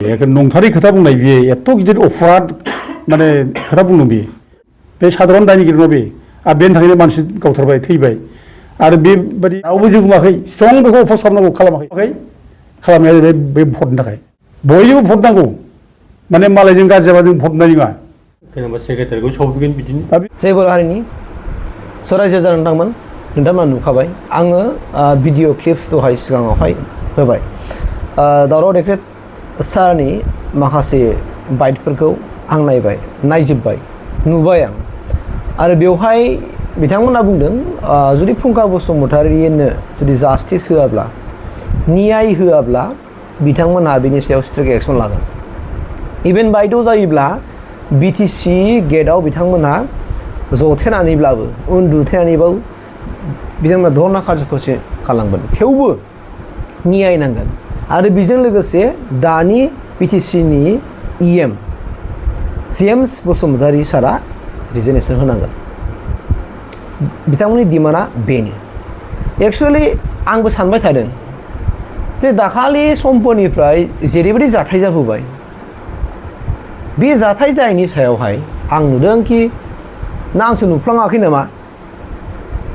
नंथारै खोथा बुंनाय बियो एथ' गिदिर अफराद माने खोथा बुंदों बियो बे साधारन दायनिगिरि नङा बे आरो बेनि थाखायनो मानसि गावथारबाय थैबाय आरो बेबायदि रावबो जेबो बुङाखै स्ट्रं बेखौ अफस खालामनांगौ खालामाखै खालामनाया जाहैबाय बे भटनि थाखाय बयनोबो भट नांगौ माने मालायजों गाज्रि जाबा जों भट नाय नङा जेनेबा सेक्रेटारिखौ सौफैगोन बिदिनो जय बर' हारिनि रायजो जानो नोंथांमोन नोंथांमोना नुखाबाय आङो भिडिअ क्लिप्स दहाय सिगाङावहाय होबाय दावराव देख्रेब सारनि माखासे बाइटफोरखौ आं नायजोब्बाय नुबाय आं आरो बेवहाय बिथांमोना बुंदों जुदि फुंखा बसुमतारिनो जुदि जास्टिस होआब्ला न्याय होआब्ला बिथांमोनहा बेनि सायाव स्ट्रिक्ट एक्सन लागोन इभेन बाइट' जायोब्ला बिटिसि गेटआव बिथांमोनहा जथेनानैब्लाबो उन्दुथेनानैबाबो बिथांमोना धरना कार्ज'खौसो खालामगोन थेवबो न्याय नांगोन आरो बेजों लोगोसे दानि बिटिसिनि इएम जेम्स बसुमतारि सारा रिजिगनेसन होनांगोन बिथांमोननि डिमान्डआ बेनो एक्सुवेलि आंबो सानबाय थादों जे दाखालि समफोरनिफ्राय जेरैबायदि जाथाय जाबोबाय बे जाथाय जायैनि सायावहाय आं नुदों कि ना आंसो नुफ्लाङाखै नामा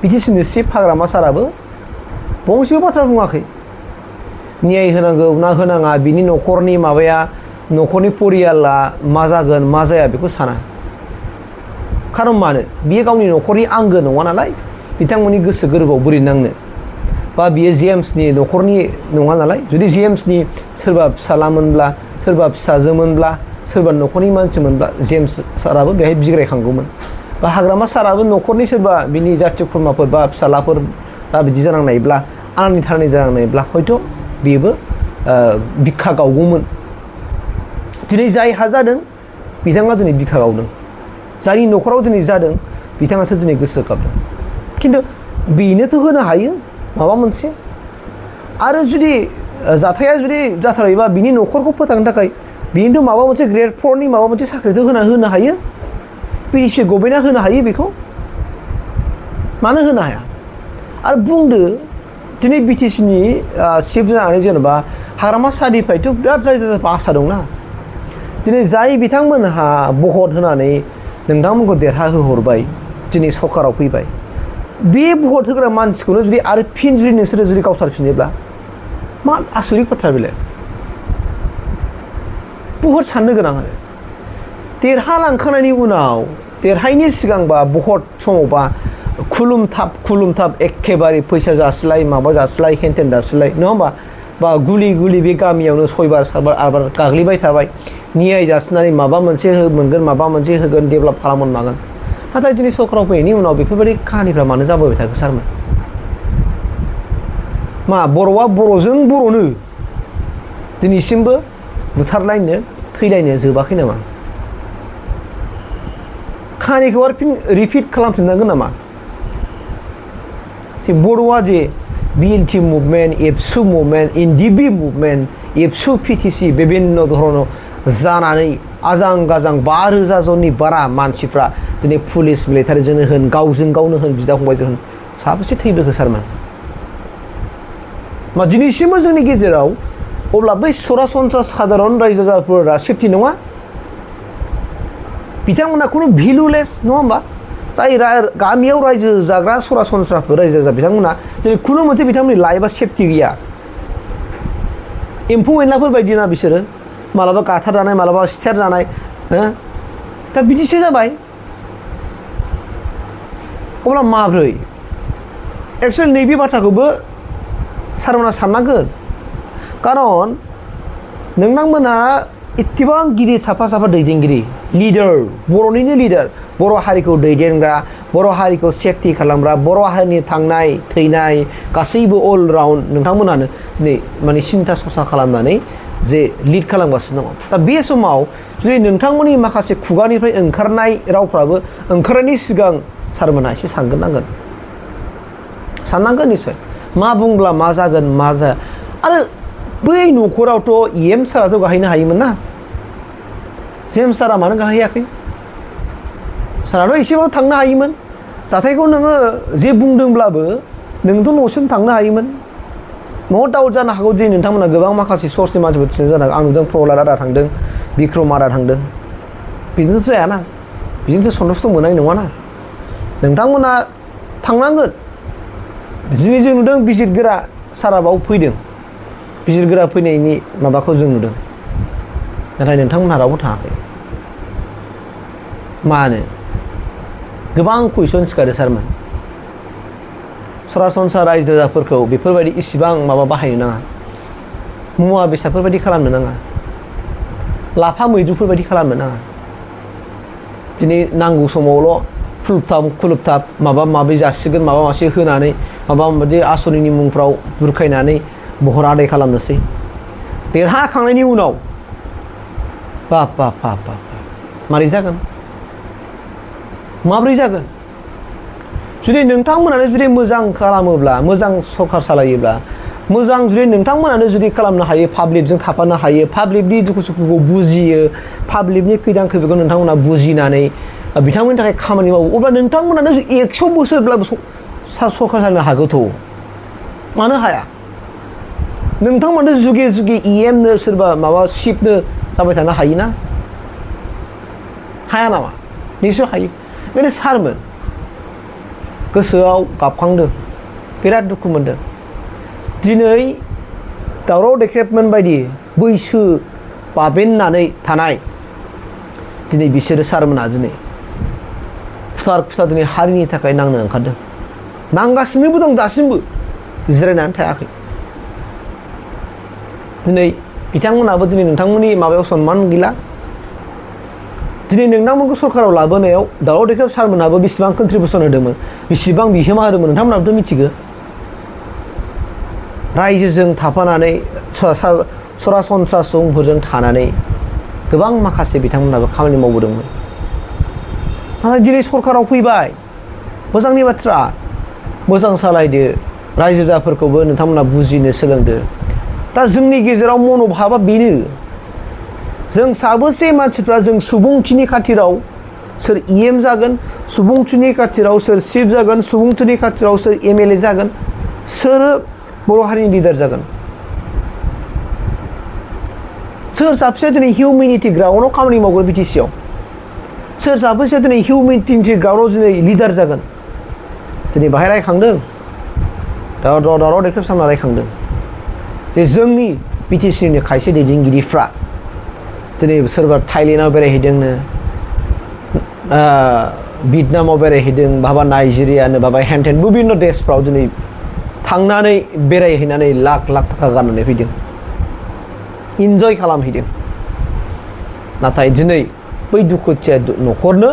बिटिसिनि चिफ हाग्रामा साराबो फंसेबो बाथ्रा बुङाखै न्याय होनांगौ ना होनाङा बिनि न'खरनि माबाया न'खरनि परियाला मा जागोन मा जाया बेखौ साना खारन मानो बियो गावनि न'खरनि आंगो नङा नालाय बिथांमोननि गोसो गोरबोआव बोरै नांनो बा बियो जेम्सनि न'खरनि नङा नालाय जुदि जेम्सनि सोरबा फिसालामोनब्ला सोरबा फिसाजोमोनब्ला सोरबा न'खरनि मानसिमोनब्ला जेम्स साराबो बेहाय बिग्रायखांगौमोन बा हाग्रामा साराबो न'खरनि सोरबा बिनि जाथि खुरमाफोर बा फिसालाफोर दा बिदि जानांनायब्ला आंनि थारनि जानांनायब्ला हयथ' बेबो बिखा गावगौमोन दिनै जायहा जादों बिथाङा दिनै बिखा गावदों जायनि न'खराव दिनै जादों बिथाङासो दिनै गोसो गाबदों खिन्थु बेनोथ' होनो हायो माबा मोनसे आरो जुदि जाथाया जुदि जाथारबायबा बिनि न'खरखौ फोथांनो थाखाय बेनोथ' माबा मोनसे ग्रेड 4नि माबा मोनसे साख्रिथ' होनो हायो पिटिसि गभर्नमेन्टआ होनो हायो बेखौ मानो होनो हाया आरो बुंदो दिनै बिटिसिनि चिफ जानानै जेनेबा हाग्रामा सारनिफ्रायथ' बिराद रायजो राजाफ्रा आसा दंना दिनै जाय बिथांमोनहा भट होनानै नोंथांमोनखौ देरहाहोहरबाय दिनै सरकाराव फैबाय बे भट होग्रा मानसिखौनो जुदि आरो फिन जुदि नोंसोरो जुदि गावथारफिनोब्ला मा आसरित बाथ्रा बेलाय बहुद साननो गोनां आरो देरहालांखांनायनि उनाव देरहायैनि सिगांबा भट समावबा खुलुमथाब एखेबारे फैसा जासिलाय माबा जासिलाय हेनथेन जासिलाय नङा होमबा बा गुलि बे गामियावनो सयबार सातबार आबार गाग्लिबाय थाबाय न्याय जासिनानै माबा मोनसे मोनगोन माबा मोनसे होगोन डेभेलप खालामगोन मागोन नाथाय दिनै सरकाराव फैनायनि उनाव बेफोरबायदि काहानिफ्रा मानो जाबोबाय थाखो सारमोन मा बर'आ बर'जों बर'नो दिनैसिमबो बुथारलायनो थैलायनो जोबाखै नामा काहानिखौ आरो फिन रिपिट खालामफिननांगोन नामा बर'आ जे बिएलटि मुभमेन्ट एबसु मुभमेन्ट एनडिबि मुभमेन्ट एबसु पिटिसि बिभिन्न धरनाव जानानै आजां गाजां 5,000 जननि बारा मानसिफ्रा दिनै पुलिस मिलिटारिजोंनो होन गावजों गावनो होन बिदा फंबायजों होन साबेसे थैबोखो सारमोन मा दिनैसिमबो जोंनि गेजेराव अब्ला बै सरासनस्रा साधारन रायजो राजाफोरा सेफटि नङा बिथांमोना खुनु भेलुलेस नङा होमबा जाय गामियाव रायजो जाग्रा सरासनस्राफोर रायजो जाग्रा बिथांमोना दिनै खुनु मोनसे बिथांमोननि लाइफआ सेफटि गैया एम्फौ एनलाफोर बायदि ना बिसोरो मालाबा गाथार जानाय मालाबा सिथेर जानाय दा बिदिसो जाबाय अब्ला माब्रै एक्सुवेलि नैबे बाथ्राखौबो सारमोना साननांगोन खारन नोंथांमोना एसेबां गिदिर साफा दैदेनगिरि लिडार बर'निनो लिडार बर' हारिखौ दैदेनग्रा बर' हारिखौ सेफटि खालामग्रा बर' हारिनि थांनाय थैनाय गासैबो अल राउन्ड नोंथांमोनानो दिनै माने सिन्था सरसा खालामनानै जे लिड खालामगासिनो दङ दा बे समाव जुदि नोंथांमोननि माखासे खुगानिफ्राय ओंखारनाय रावफ्राबो ओंखारनायनि सिगां सारमोनहा एसे साननांगोन निश्चय मा बुंब्ला मा जागोन मा जाया आरो बै न'खरावथ' इएम साराथ' गाहैनो हायोमोन ना जेम्स सारा मानो गाहैयाखै साराथ' एसेबाबो थांनो हायोमोन जाथायखौ नोङो जे बुंदोंब्लाबो नोंथ' न'सिम थांनो हायोमोन न' दाउट जानो हागौ दिनै नोंथांमोना गोबां माखासे सर्सनि मानसिफोर थिनो जानो हागौ आं नुदों प्रहलाद आदा थांदों बिक्रम आदा थांदों बिदिनोथ' जायाना बिदिनोथ' सन्तुष्ट' मोननाय नङाना नोंथांमोना थांनांगोन दिनै जों नुदों बिजिरगोरा साराबाव फैदों बिजिरगोरा फैनायनि माबाखौ जों नुदों नाथाय नोंथांमोनहा रावबो थाङाखै मानो गोबां कुइसन सिखारो सारमोन सरासनस्रा रायजो राजाफोरखौ बेफोरबायदि इसिबां माबा बाहायनो नाङा मुवा बेसादफोरबायदि खालामनो नाङा लाफा मैद्रुफोरबायदि खालामनो नाङा दिनै नांगौ समावल' खुलुबथाब माबा माबि जासिगोन माबा माबि होनानै माबा माबि आसनिनि मुंफ्राव बुरखायनानै बहर आदाय खालामनोसै देरहाखांनायनि उनाव बाप मारै जागोन माब्रै जागोन जुदि नोंथांमोनानो जुदि मोजां खालामोब्ला मोजां सरकार सालायोब्ला मोजां जुदि नोंथांमोनानो जुदि खालामनो हायो पाब्लिकजों थाफानो हायो पाब्लिकनि दुखु सुखुखौ बुजियो पाब्लिकनि खैदां खैफोदखौ नोंथांमोना बुजिनानै बिथांमोननि थाखाय खामानि मावो अब्ला नोंथांमोनानो 100 बोसोरब्लाबो सरकार जानो हागौथ' मानो हाया नोंथांमोनानो जुगे जुगे EMनो सोरबा माबा चिफनो जाबाय थानो हायोना हाया नामा निस्सय हायो बेखायनो सारमोन गोसोआव गाबखांदों बिराद दुखु मोनदों दिनै दावराव देख्रेबमोन बायदि बैसो बाबेननानै थानाय दिनै बिसोरो सारमोना दिनै खुथार दिनै हारिनि थाखाय नांनो ओंखारदों नांगासिनोबो दं दासिमबो जिरायनानै थायाखै दिनै बिथांमोनाबो दिनै नोंथांमोननि माबायाव सनमान गैला दिनै नोंथांमोनखौ सरकाराव लाबोनायाव दावराव देख्रेब सारमोनाबो बेसेबां कन्ट्रिबिउसन होदोंमोन बेसेबां बिहोमा होदोंमोन नोंथांमोनाबोथ' मिथिगौ रायजोजों थाफानानै सरासनस्रा सुबुंफोरजों थानानै गोबां माखासे बिथांमोनाबो खामानि मावबोदोंमोन नाथाय दिनै सरकाराव फैबाय मोजांनि बाथ्रा मोजां सालायदो रायजो राजाफोरखौबो नोंथांमोना बुजिनो सोलोंदो दा जोंनि गेजेराव मन'भाबा बेनो जों साबोसे मानसिफ्रा जों सुबुंथिनि खाथिराव सोर EM जागोन सुबुंथिनि खाथिराव सोर चिफ जागोन सुबुंथिनि खाथिराव सोर MLA जागोन सोर बर' हारिनि लिडार जागोन सोर साबसेया दिनै हिउमेनिटि ग्राउन्डआव खामानि मावगोन BTCआव सोर साबसेया दिनै हिउमेनिटि ग्राउन्डआव दिनै लिडार जागोन दिनै बाहाय रायखांदों दावराव देख्रेब सारमोना रायखांदों जे जोंनि BTCनि खायसे दैदेनगिरिफ्रा दिनै सोरबा थाइलेण्डआव बेरायहैदोंनो भियेटनामाव बेरायहैदों बहाबा नाइजेरियानो बहाबा हेनटेन बिभिन्न देशफ्राव दिनै थांनानै बेरायहैनानै लाख थाखा गारनानै फैदों इन्जय खालामहैदों नाथाय दिनै बै दुखुथिया न'खरनो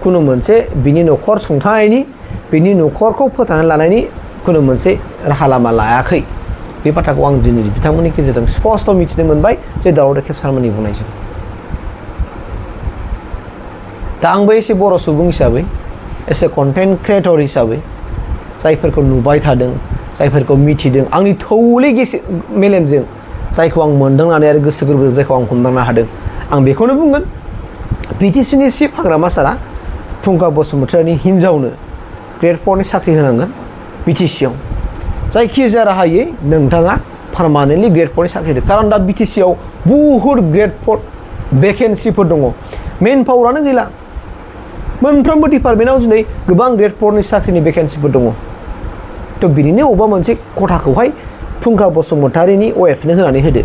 खुनु मोनसे बिनि न'खर सुंथानायनि बिनि न'खरखौ फोथांनानै लानायनि खुनु मोनसे राहा लामा लायाखै बे बाथ्राखौ आं दिनै बिथांमोननि गेजेरजों स्पष्ट मिथिनो मोनबाय जे दावराव देख्रेब सारमोननि बुंनायजों दा आंबो एसे बर' सुबुं हिसाबै एसे कन्टेन्ट क्रिएटर हिसाबै जायफोरखौ नुबाय थादों जायफोरखौ मिथिदों आंनि थौले मेलेमजों जायखौ आं मोनदांनानै आरो गोसो गोरबोजों जायखौ आं हमदांनो हादों आं बेखौनो बुंगोन BTCनि चिफ हाग्रामा सारा फुंखा बसुमतारीनि हिनजावनो ग्रेड 4 नि साख्रि होनांगोन BTCआव जायखिजाया राहायै नोंथाङा पारमानेन्टलि ग्रेड 4 नि साख्रि होदो कारन दा BTCआव बुहुद ग्रेड 4 भेकेन्सिफोर दङ मेन पावारानो गैला मोनफ्रोमबो डिपार्टमेन्टआव दिनै गोबां ग्रेड 4 नि साख्रिनि भेकेन्सिफोर दङ थ' बिनिनो अबेबा मोनसे खथाखौहाय फुंखा बसुमतारीनि वाइफनो होनानै होदो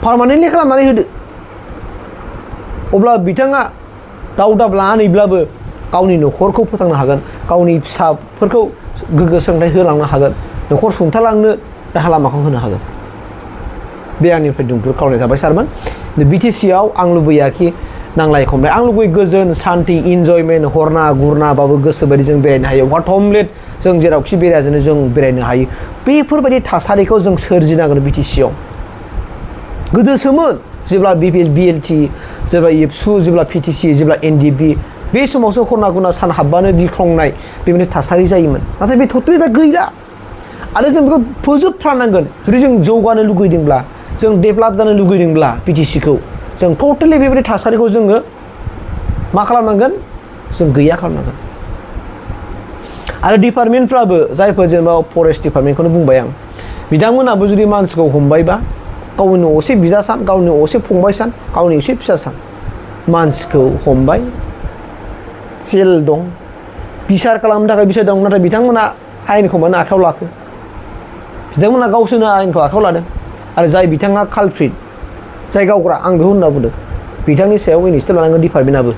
पारमानेन्टलि खालामनानै होदो अब्ला बिथाङा दावदाब लानानैब्लाबो गावनि न'खरखौ फोथांनो हागोन गावनि फिसाफोरखौ गोग्गो सोलोंथाइ होलांनो हागोन न'खर सुंथालांनो राहा लामाखौ होनो हागोन बे आंनिफ्राय दुंब्रुद खावलायनाय थाबाय सारमोन BTCआव आं लुबैयाखि नांलाय खमलाय आं लुबैयो गोजोन सान्थि इन्जयमेन्ट हरना गुरनाबाबो गोसोबायदि जों बेरायनो हायो वाट हमलेट जों जेरावखि बेरायजानो जों बेरायनो हायो बेफोरबायदि थासारिखौ जों सोरजिनांगोन BTCआव गोदोसोमोन जेब्ला BLT जेब्ला एबसु जेब्ला PTC जेब्ला NDP बे समावसो हरना गुना सान हाबबानो गिख्रंनाय बेबायदि थासारि जायोमोन नाथाय बे टटेलि दा गैला आरो जों बेखौ फोजोबथारनांगोन जुदि जों जौगानो लुगैदोंब्ला जों डेभेलप जानो लुगैदोंब्ला BTCखौ जों टटेलि बेबायदि थासारिखौ जोङो मा खालामनांगोन जों गैया खालामनांगोन आरो डिपार्टमेन्टफ्राबो जायफोर जेनेबा फरेस्ट डिपार्टमेन्टखौनो बुंबाय आं बिथांमोनाबो जुदि मानसिखौ हमबायबा गावनि असे बिदा सान गावनि असे फंबाय सान गावनि असे फिसा सान मानसिखौ हमबाय जेल दं बिसार खालामनो थाखाय बिसार दं नाथाय बिथांमोना आयेनखौ मानो आखायाव लाखो बिथांमोना गावसोरनो आयेनखौ आखायाव लादों आरो जाय बिथाङा कालप्रिट जाय गावग्रा आं बेखौ होनना बुंदों बिथांनि सायाव इनिस्टेट लानांगोन डिपार्टमेन्टआबो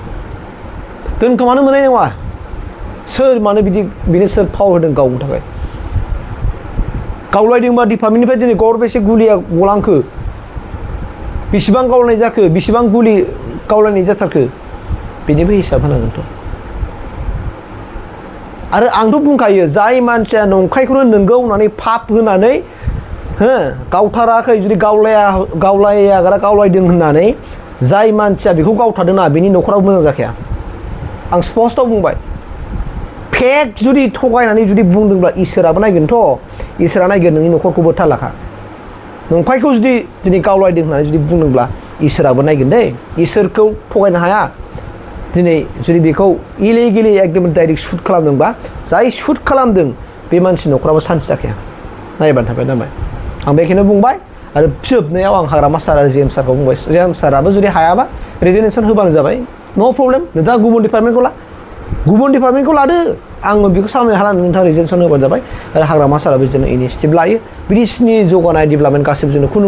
दोनखोमानो मोननाय नङा सोर मानो बिदि बिनो सोर फाव होदों गावनो थाखाय गावलायदोंबा डिपार्टमेन्टनिफ्राय दिनै गरबेसे गुलिया गलांखो बेसेबां गावलायनाय जाखो बेसेबां गुलि गावलायनाय जाथारखो बेनिबो हिसाब होनांगोनथ' आरो आंथ' बुंखायो जाय मानसिया नंखायखौनो नंगौ होननानै फाप होनानै हो गावथाराखै जुदि गावलायदों होननानै जाय मानसिया बेखौ गावथारदोंना बेनि न'खराव मोजां जाखाया आं स्पष्ट बुंबाय फेक जुदि थगायनानै जुदि बुंदोंब्ला इसोराबो नायगोनथ' इसोरा नायगोन नोंनि न'खरखौबो थालाखा नंखायखौ जुदि दिनै गावलायदों होननानै जुदि बुंदोंब्ला इसोराबो नायगोन दै इसोरखौ थगायनो हाया दिनै जुदि बेखौ इलिगेलि एकदम डाइरेक्ट सुट खालामदोंबा जाय सुट खालामदों बे मानसिनि न'खराबो सान्थि जाखाया नायबानो थाबाय नालाय आं बेखौनो बुंबाय आरो जोबनायाव आं हाग्रामा सार आरो जेएम सारखौ बुंबाय जेएम साराबो जुदि हायाबा रेजिगनेसन होबानो जाबाय नो प्रब्लेम नोंथाङा गुबुन डिपार्टमेन्टखौ ला गुबुन डिपार्टमेन्टखौ लादो आङो बेखौ सामलायनो हाला नोंथाङा रेजिगनेसन होबानो जाबाय आरो हाग्रामा साराबो बिदिनो इनिसियेटिभ लायो बिदिसिनि जौगानाय डेभेलपमेन्ट गासिबो जोंनो खुनु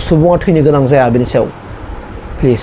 सुबुङा थैनो गोनां जाया बेनि सायाव प्लिज